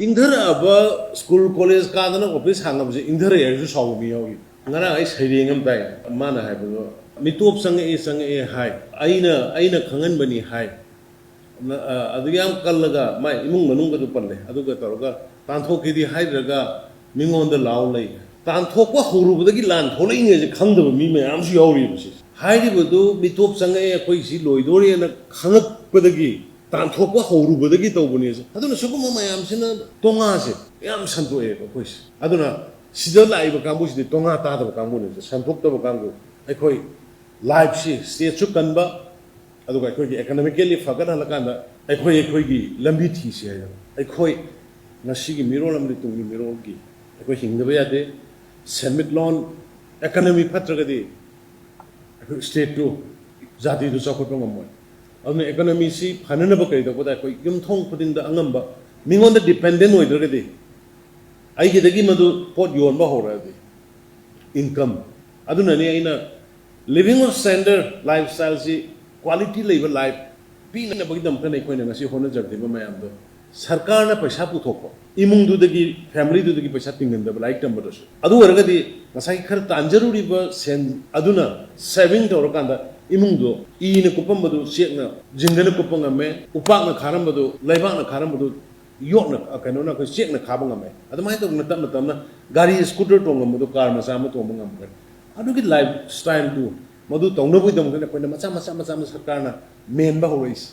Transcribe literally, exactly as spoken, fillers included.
ꯏꯪꯊꯔꯛꯑꯕ school college ꯀꯥꯗꯅ office ꯍꯥꯡꯉꯕꯁꯦ ꯏꯪꯊꯔꯛꯑꯦ ꯍꯥꯏꯔꯁꯨ ꯁꯥꯎꯕ ꯃꯤ ꯌꯥꯎꯔꯤ꯫ ꯉꯔꯥꯡ ꯑꯩ ꯁꯩꯔꯦꯡ ꯑꯃ ꯇꯥꯏ, ꯃꯥꯅ ꯍꯥꯏꯕꯗꯣ, "ꯃꯤꯇꯣꯞ ꯆꯪꯉꯛꯑꯦ, ꯆꯪꯉꯛꯑꯦ ꯍꯥꯏ, ꯑꯩꯅ, ꯑꯩꯅ ꯈꯪꯍꯟꯕꯅꯤ ꯍꯥꯏ"꯫ ꯅ-, ꯑ, ꯑꯗꯨ ꯌꯥꯝ ꯀꯜꯂꯒ ꯃꯥꯏ ꯏꯃꯨꯡ ꯃꯅꯨꯡꯒꯗꯨ ꯄꯜꯂꯦ꯫ ꯑꯗꯨꯒ ꯇꯧꯔꯒ, "ꯇꯥꯟꯊꯣꯛꯀꯦꯗꯤ ꯍꯥꯏꯗ꯭ꯔꯒ ꯃꯤꯉꯣꯟꯗ ꯂꯥꯎ ꯂꯩ"꯫ ꯇꯥꯟꯊꯣꯛꯄ ꯍꯧꯔꯨꯕꯗꯒꯤ ꯂꯥꯟ ꯊꯣꯛꯂꯛꯏꯅꯦꯁꯦ ꯈꯪꯗꯕ ꯃꯤ ꯃꯌꯥꯝꯁꯨ ꯌꯥꯎꯔꯤꯕ꯫ ꯁꯤ ꯍꯥꯏꯔꯤꯕꯗꯨ ꯃꯤꯇꯣꯞ ꯆꯪꯉꯛꯑꯦ, ꯑꯩꯈꯣꯏ ꯁꯤ ꯂꯣꯏꯗꯣꯔꯦꯅ ꯈꯪꯉꯛꯄꯗꯒꯤ ꯇꯥꯟꯊꯣꯛꯄ ꯍꯧꯔꯨꯕꯗꯒꯤ ꯇꯧꯕꯅꯦ꯫ ꯑꯗꯨꯅ ꯁꯤꯒꯨꯝꯕ ꯃꯌꯥꯝꯁꯤꯅ ꯇꯣꯉꯥꯁꯦ ꯌꯥꯝ ꯁꯟꯗꯣꯛꯑꯦꯕ ꯑꯩꯈꯣꯏꯁꯦ꯫ ꯑꯗꯨꯅ ꯁꯤꯗ ꯂꯥꯛꯏꯕ ꯀꯥꯡꯕꯨꯁꯤꯗꯤ ꯇꯣꯉꯥ ꯇꯥꯗꯕ ꯀꯥꯡꯕꯨꯅꯦꯕ, ꯁꯟꯗꯣꯛꯇꯕ ꯀꯥꯡꯕꯨ꯫ ꯑꯩꯈꯣꯏ ꯂꯥꯏꯐꯁꯤ ꯁ꯭ꯇꯦꯠꯁꯨ ꯀꯟꯕ, ꯑꯗꯨꯒ ꯑꯩꯈꯣꯏꯒꯤ ꯏꯀꯣꯅꯣꯃꯤꯀꯦꯜꯂꯤ ꯐꯒꯠꯍꯜꯂꯀꯥꯟꯗ ꯑꯩꯈꯣꯏ ꯑꯩꯈꯣꯏꯒꯤ ꯂꯝꯕꯤ ꯊꯤꯁꯤ ꯍꯥꯏꯗꯅ꯫ ꯑꯩꯈꯣꯏ ꯉꯁꯤꯒꯤ ꯃꯤꯔꯣꯜ ꯑꯃꯗꯤ ꯇꯨꯡꯒꯤ ꯃꯤꯔꯣꯜꯒꯤ ꯑꯩꯈꯣꯏ ꯍꯤꯡꯗꯕ ꯌꯥꯗꯦ꯫ ꯁꯦꯟꯃꯤꯠꯂꯣꯟ, ꯏꯀꯣꯅꯣꯃꯤ ꯐꯠꯇ꯭ꯔꯒꯗꯤ ꯑꯩꯈꯣꯏ ꯁ꯭ꯇꯦꯠꯇꯨ, ꯖꯥꯇꯤꯗꯨ ꯆꯥꯎꯈꯠꯄ ꯉꯝꯃꯣꯏ꯫ ꯑꯗꯨꯅ ꯏꯀꯣꯅꯣꯃꯤꯁꯤ ꯐꯅꯅꯕ ꯀꯔꯤ ꯇꯧꯕꯗ ꯑꯩꯈꯣꯏ ꯌꯨꯝꯊꯣꯡ ꯈꯨꯗꯤꯡꯗ ꯑꯉꯝꯕ ꯃꯤꯉꯣꯟꯗ ꯗꯤꯄꯦꯟꯗꯦꯟ ꯑꯣꯏꯗ꯭ꯔꯒꯗꯤ, ꯑꯩꯒꯤꯗꯒꯤ ꯃꯗꯨ ꯄꯣꯠ ꯌꯣꯟꯕ ꯍꯧꯔꯛꯑꯗꯤ, ꯏꯟꯀꯝ꯫ ꯑꯗꯨꯅꯅꯤ ꯑꯩꯅ living of standard, ꯂꯥꯏꯐ ꯁ꯭ꯇꯥꯏꯜꯁꯤ, ꯀ꯭ꯋꯥꯂꯤꯇꯤ ꯂꯩꯕ ꯂꯥꯏꯐ ꯄꯤꯅꯕꯒꯤꯗꯃꯛꯇꯅ ꯑꯩꯈꯣꯏꯅ ꯉꯁꯤ ꯍꯣꯠꯅꯖꯔꯛꯂꯤꯕ ꯃꯌꯥꯝꯗꯣ꯫ ꯁꯔꯀꯥꯔꯅ ꯄꯩꯁꯥ ꯄꯨꯊꯣꯛꯄ, ꯏꯃꯨꯡꯗꯨꯗꯒꯤ, ꯐꯦꯃꯤꯂꯤꯗꯨꯗꯒꯤ ꯄꯩꯁꯥ ꯇꯤꯡꯍꯟꯗꯕ ꯂꯥꯏꯔꯤꯛ ꯇꯝꯕꯗꯁꯨ꯫ ꯑꯗꯨ ꯑꯣꯏꯔꯒꯗꯤ ꯉꯁꯥꯏꯒꯤ ꯈꯔ ꯇꯥꯟꯖꯔꯨꯔꯤꯕ ꯁꯦꯟ ꯑꯗꯨꯅ ꯁꯦꯚꯤꯡ ꯇꯧꯔꯀꯥꯟꯗ ꯏꯃꯨꯡꯗꯣ ꯏꯅ ꯀꯨꯞꯄꯝꯕꯗꯨ ꯆꯦꯛꯅ, ꯖꯤꯡꯒꯅ ꯀꯨꯞꯄ ꯉꯝꯃꯦ, ꯎꯄꯥꯛꯅ ꯈꯥꯔꯝꯕꯗꯨ, ꯂꯩꯕꯥꯛꯅ ꯈꯥꯔꯝꯕꯗꯨ ꯌꯣꯠꯅ, ꯑ, ꯀꯩꯅꯣꯅ, ꯑꯩꯈꯣꯏ ꯆꯦꯛꯅ ꯈꯥꯕ ꯉꯝꯃꯦ꯫ ꯑꯗꯨꯃꯥꯏꯅ ꯇꯧꯗꯅ ꯇꯞꯅ ꯇꯞꯅ ꯒꯥꯔꯤ, ꯁ꯭ꯀꯨꯇꯔ ꯇꯣꯡꯉꯝꯕꯗꯣ ꯀꯥꯔ ꯃꯆꯥ ꯑꯃ ꯇꯣꯡꯕ ꯉꯝꯈ꯭ꯔꯦ꯫ ꯑꯗꯨꯒꯤ ꯂꯥꯏꯐ ꯁ꯭ꯇꯥꯏꯜꯗꯨ, ꯃꯗꯨ ꯇꯧꯅꯕꯒꯤꯗꯃꯛꯇꯅ ꯑꯩꯈꯣꯏꯅ ꯃꯆꯥ ꯃꯆꯥ ꯃꯆꯥ ꯃꯆꯥ ꯁꯔꯀꯥꯔꯅ ꯃꯦꯟꯕ ꯍꯧꯔꯛꯏꯁꯦ꯫